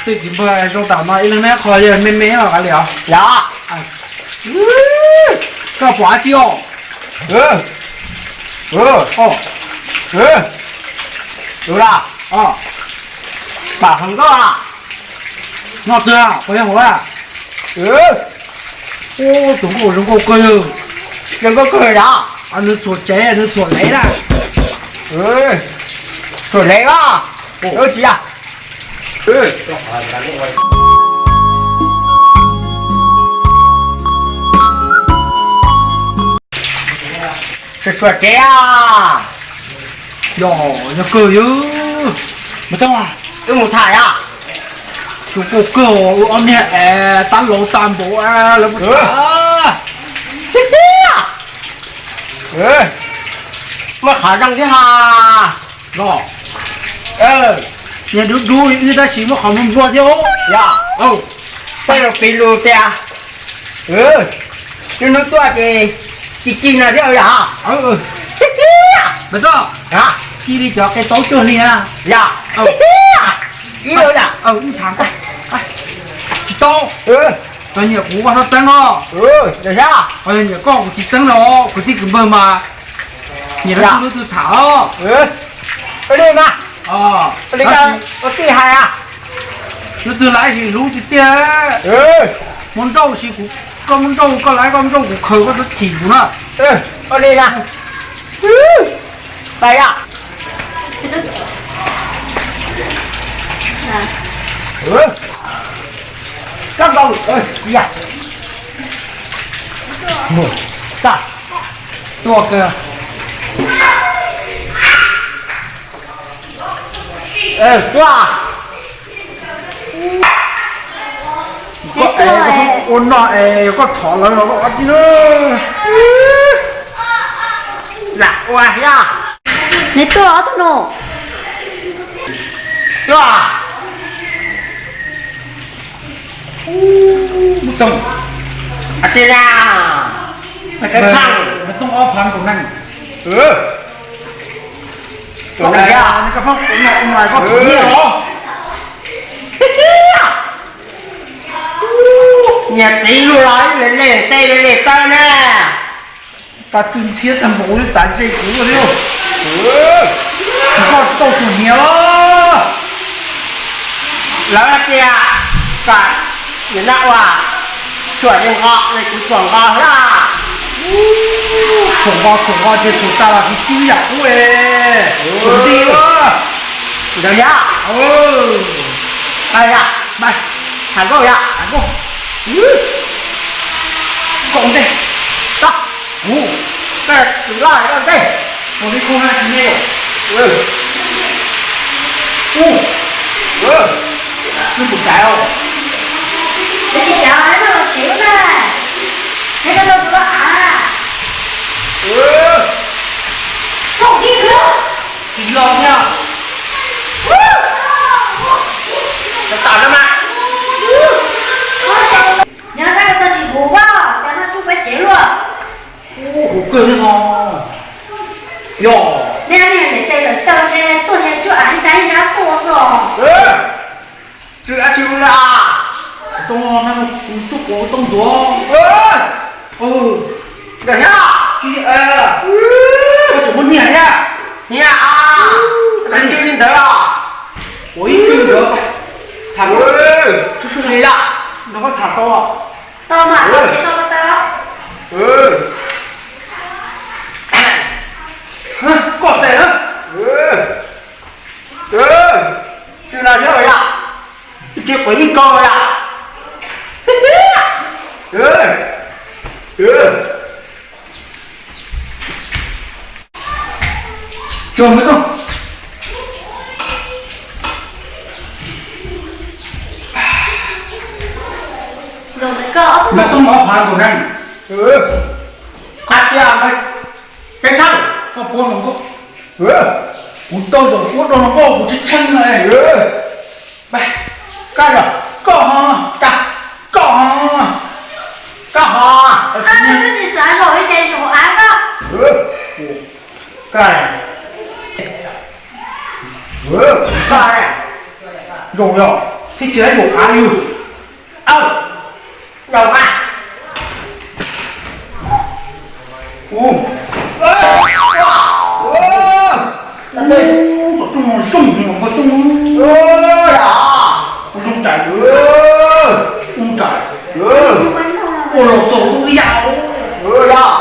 Tej txiv npawg zoo tam no ib leeg neb qho yog me me os kav liam os. Yog. Koj pom dab tsi os? Ua, pam heev koj. Noj twg puas yog hauv a? Tus nkauj zoo nkauj kawg yog. Zoo nkauj kawg yog. Nws txhuam tsev nws txhuam lev na. Txhuam lev os. Tsis yog. Txhuam tsev a. Yog, yog kawg yog. Wb mus tham os. Zoo nkauj kawg, wb ob niag es tab laus tag npaum lawv mus tham. Muaj qhov zoo thiab ha. Los, niag dub dub wb tab sis muaj qhov npluag npluag thiab. Yog, peb los piv lus tias, lub hnub tuaj ces ci ci no thiab yog. Ci li cov qe taub cuag li na. Yog, ib yam. Tsis tau. Cov nyiam kuv ua xov tseeb no. Yog, nyiam koj kuv tsis txeeb los kwv tij kwv npawg mas nyiam lub twg lub twg tham os. Li mas, li ua tij hais a. Lub twg laiv sis hlub tiag tiag. Muaj nrauj sis kuv, koj muaj nrauj koj laiv koj nrauj kuv khaws koj txhob chim kuv na. Li na. Pais a. Kab npau, tua kawg. Tua. Koj es koj ua no es koj thov lawv los koj ua tib lub. Lam ua thiab. Neb tuaj ob tug no. Tuaj. Mus txog. Hais tias na, nws txhaj, nws toob ob phav nkaus neeg. Tus no yog nws koj phob kuv no, kuv no koj tus nyiaj os. Niag txiv luag los ib le le tej le le taw na. Pab twb ntxhiab tag npaum li txav ntse kuv thiab. Koj tsis tau txuam hniav los? Lawv hais tias kom niam no ua txuam li nqos, kuv txuam nqos lawm. Txuam nqos txuam nqos ces txuam tas los tsis txwv yam qub es txuam nti. Ntawd yog. Tham nkauj yog. Tham nkauj. Koj ua ntej. Kuv, koj tus loj koj ua ntej. Ua li koj hais ne. Ub, wb mus txais os. Tsis txais, neb koj los tsev lub na. Neb koj tau tus loj av. Tsis los thiab. Tam no mas. Nyob sab ko tag sim kuv vaj, cov no tsuj peb tsev luaj. Kuv kawg thiab no. Yog. Nej niag niam tes lawm taw ntshe tuaj ntshe tsuj av ib nrab ib nrab tuaj os. Tsuj dab tsi ua li? Tau no kuv tsuj kuv tau ntuav. Nkawd thiab. Tsis, koj tseem muaj nyiaj thiab. Nyiaj a. Koj tsuj li ntawd los? Ua ib tug ntawd. Tham tsuj tsuj li lawm. Nrog koj tham tau. Tau mas, tau ces sau tau. Koj xav na. Tsuj no thiab yom. Tsuj quav ib ko yom. Tsuag me tooj. Me tooj ob phav nkaus neeg. Hais tias peb txhab koj puab hluas nkauj. Kuv tau zaum puab rau hluas nkauj kuv tsis tsheej no. Koj ho, koj ho, koj ho. Koj tsis xav zaum li ces zaum av koj. Koj, koj zaum yog. Ib tsis ib mus qhav yus. Aw, yog mas. U, tom rooj no zoo, npawg Tooj, zoo ntsais, u ntsais, ua los xaus ib yam. Yog, yog, yog.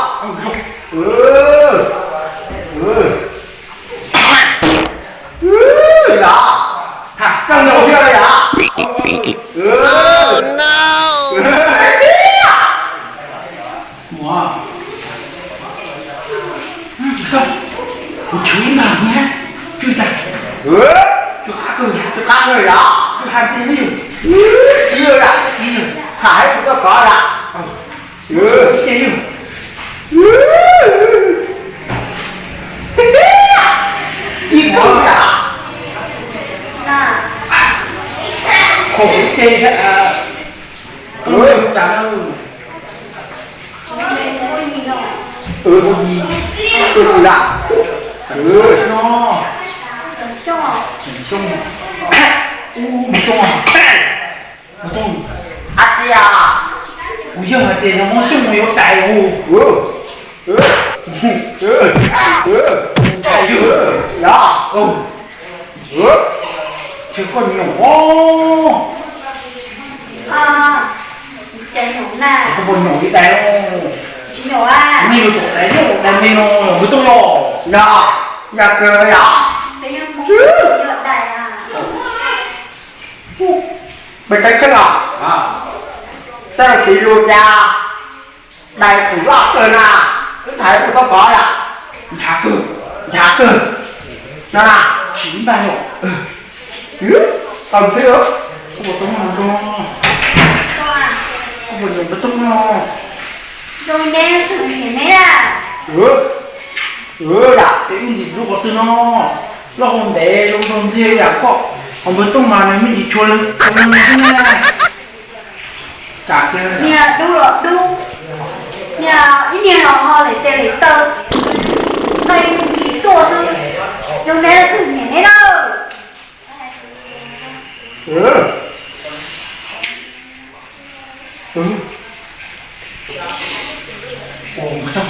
Muam, kuv tshuav ib npag nyab, tsw tag, tsw qab kawg, tsw qab kawg yom, tsw hais ntxiag li yus, ib yam, ib yam, tham hais kuv koj kov yom. Ces yus, ib kawg yom, khov kuv ces, kuv tas. Ua li, ua li, no, Xyooj, Xyooj, Xyooj, Xyooj, hais tias, kuv yog hais tias yog Hmoob Xyooj yuav tais hu, ntshai yus, yog, tsis koj nyuam os. Koj puas nyuam li tais no? Nej yuav tuam tais nyuj tais me no, Hmoob Tooj los, yog, yog kawg yom. Peb kab tsheej os, txoj lus piv lus cas, dais khum loj kawg na, wb thaiv kuj tau kov yom. Nrhav kawg, nrhav kawg no na, tsis npaj yom. Tau xwb, koj puas toob no, koj puas nyuam peb toob no. Zoo neb, neb na. Yam ces ib ntsis rub qhov twg no, loj hau ntev zoo nraug ntxiag yam koj, ho npawg Tooj mas nws me ntsis chua leeg xwb na. Niag dub los dub, niag ib niag los ho lem tes lem taw, nqe ntsis tuaj xwb. Zoo neb leej twg nyiam neb na. Ua npawg Tooj,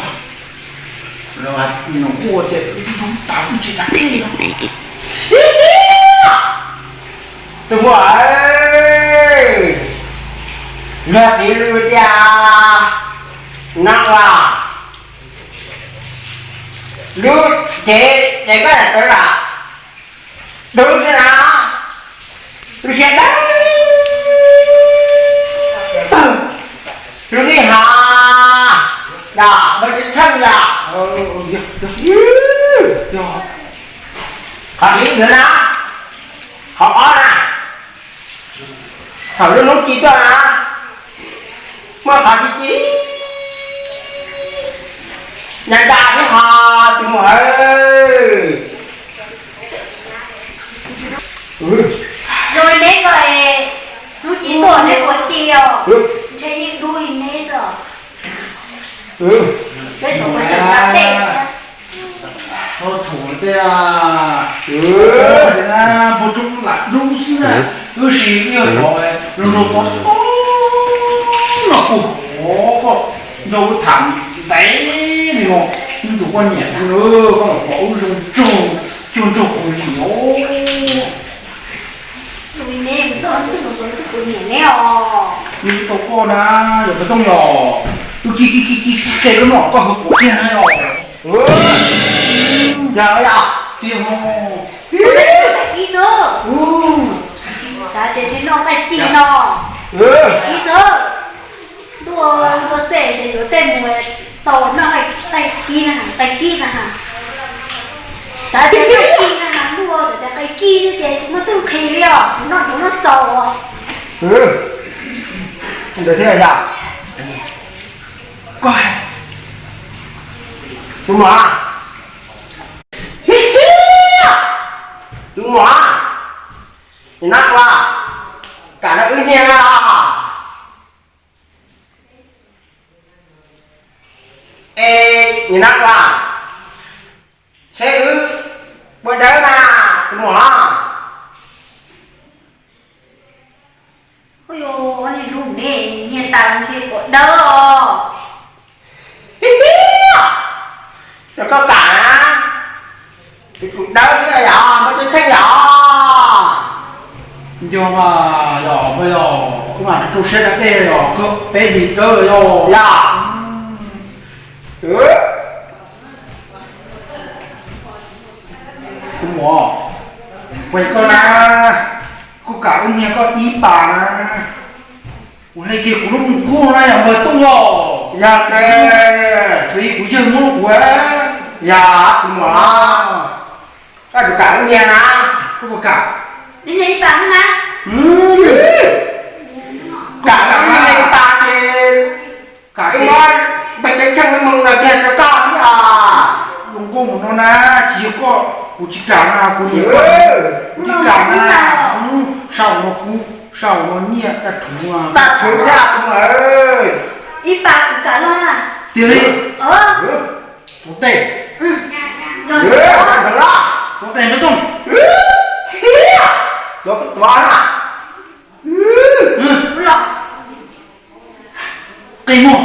los nws ua tias wb tas wb tsis tas ej no. Tus muam, luag piv lus tias no as, lub cev ces koj lam tawv lam dub xwb na, lub siab dawb, lub nij has, yog, npawg Ceeb Tsheej yog, qhov ib ntawd na, qhov ob na, thaum lub hnub ci tuaj na, muaj qhov ci ci nyob nrad thiab ho tus muam. Zoo li neb ko, hnub ci tuaj neb ua ci os, ntshe yeej dub li neb os. Peb sawv daws tseem tas tej. Ho thum tej, npawg Tooj lam dub xwb na, wb sis wb yog cov zoo nraug tod tod no kuj hov koj nrog wb tham ntev li no, wb tus koj nyiam koj los pom wb zoo nraug, cuag nraug kuv li os. Neb tau koj na, yog Pawg Tooj los, wb kib kib kib kib qe lub no koj hwv quav kiag na os. Yog yog, tiag ho. Kib xwb. Xav tias tsis noj nqaij ci no. Kib xwb. Ntuj, ntuj xej ces yuav tej mus tau noj nqaij kib na, nqaij kib na. Xav tias nqaij ci na, ntuj, xav tias nqaij ci xwb ces muaj twg nqhis li os, noj ntuj noj txaus os. Ntawd thiab yog. Koj, tus muam, tus muam, nim no ua kam nrog wb nyiag na los? Es nim no ua, seb wb ua dawb na, tus muam. Yog, niag lub me niag tas ntshe puas dawb os. Yog koj kam, tus dawb xwb yom, muaj ceeb tsheej yom. Yog mas, yog mas, yog kuv mam rau siab da dej yog koj peb dim dawb yog. Yog. Kuv muam, koj na, kuv kam wb niag koj ib pas na. Ua li kiag kuv lub mus kub na yog npawg Tooj yog. Yog, kuv yawg muab kuv. Yog kuv muam, koj puas kam wb niag na? Koj puas kam? Wb niag ib pas na. Kam wb niag ib pas ces, kam ces, npawg ceeb tsheej wb mus no kiag rau koj xwb os. Zoo nkauj mus no na, tsis yog koj kuv tsis kam na, kuv niam koj kuv tsis kam na. Saum no kub, saum no nyiaj, daj rhuv, daj rhuv thiab kuv muam. Ib pas kuv kam los na. Tiag li? Tuav tes. Tuav tes npawg Tooj. Tuav, tuav na. Qi muag,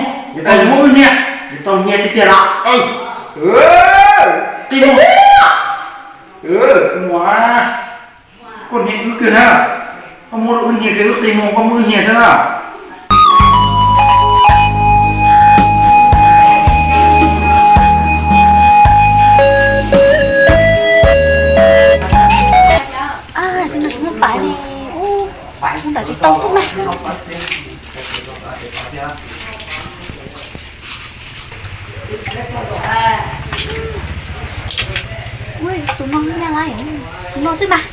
muab wb niag. Tau niag tiag tiag los? Qi muag. Muam, koj niag wb kiag na. Koj muab wb niag kiag, wb qi muag koj muab wb niag xwb na. Pais, ntawm tsis tau xwb na. Tus no nyaj lawm, tus no xwb mas.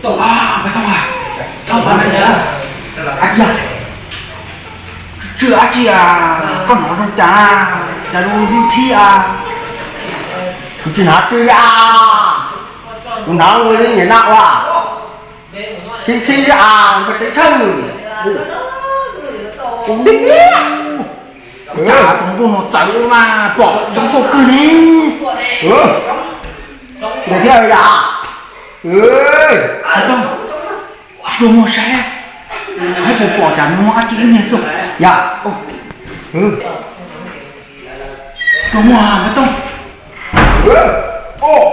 Tau, tau, tau, tau, tsw dab tsi a, koj hnov zoo cas, cas zoo li ntxhib ntxhib a? Kuv tsis hnov tsw li a, kuv hnov li nyiam no ua ntxhib ntxhib li a, npawg Tseeb Tsheej. Tus nkauj no txawv mas pom zoo nkauj kawg ne. Ntawd thiab yom. Tsuas muag saib, saib puas pom tsam nws muaj dab tsi ib niag xwb. Yom. Tsuas muag npawg Tooj. Npawg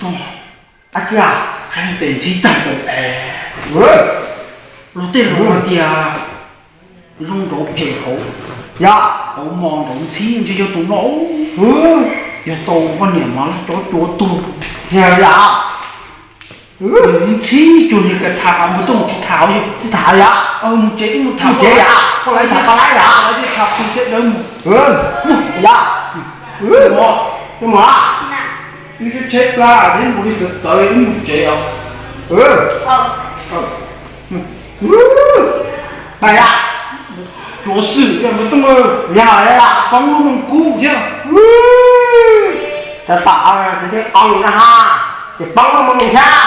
Tooj, saib tes ntxhib tag npaum es, luag tej laus hais tias zoo nraud phem hauv, yog hauv mos nraud ntxhib, ntshe yog tus no. Yog tau poj niam mas cov cuav tuag. Yog yom. Ntxhib cuag niag ka tham, npawg Tooj tsis tham yog. Tsis tham yom. Mus tsev mus tham tsev yom. Koj lawv tham, koj lawv yom. Lawv tham pw thiab lawv mus. Yog. Mus, mus, twb tsheb plab thiab mus li txawv txawv mus tsev os. Pais yom. Cuav xwm yog npawg Tooj, yog poob lub moo kub thiab. Tam tom ces poob na ha, ces poob lub moo thiab.